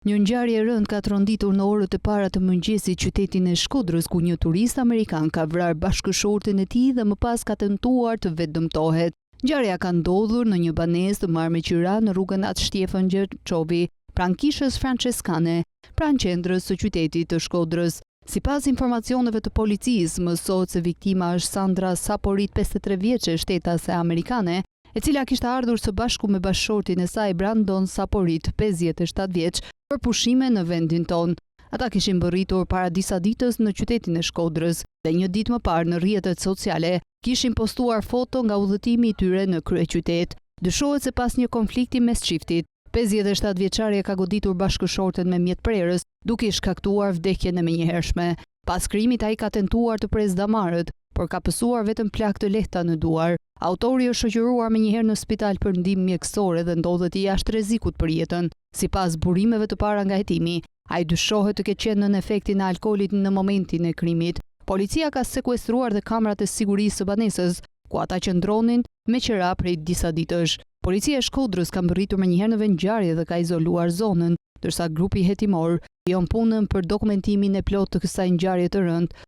Një ngjarje e rëndë ka tronditur në orët e para të mëngjesit qytetin e Shkodrës ku një turist amerikan ka vrarë bashkëshorten e tij dhe më pas ka tentuar të vetëdëmtohet. Ngjarja ka ndodhur në një banesë të marrë me qira në rrugën At Shtjefën Gjeçovi, pranë Kishës Françeskane, pranë qendrës së qytetit të Shkodrës. Sipas informacioneve të policisë, mësohet se viktima është Sandra Saporit, 53 vjeçe, shtetase amerikane, e cila kishte ardhur së bashku me bashkëshortin e saj Brandon Saporit, 57 vjeç, për pushime në vendin tonë. Ata kishin mbërritur para disa ditës në qytetin e Shkodrës dhe një ditë më parë në rrjetet sociale kishin postuar foto nga udhëtimi i tyre në kryeqytet. Dyshohet se pas një konflikti mes çiftit, 57 vjeçari e ka goditur bashkëshorten me mjet prerës, duke i shkaktuar vdekjen e menjëhershme. Pas krimit ai ka tentuar të presë damarët, por ka pësuar vetëm plagë të lehta në duar. Autori është shoqëruar menjëherë në spital për ndihmë mjekësore dhe ndodhet jashtë rrezikut për jetën. Sipas burimeve të para nga hetimi, ai dyshohet të ketë qenë nën efektin e alkoolit në momentin e krimit. Policia ka sekuestruar dhe kamerat e sigurisë së banesës, ku ata qëndronin me qira prej disa ditësh. Policia e Shkodrës ka mbërritur menjëherë në vendngjarje dhe ka izoluar zonën, ndërsa grupi hetimor vijon punën për dokumentimin e plotë të kësaj ngjarje të rëndë.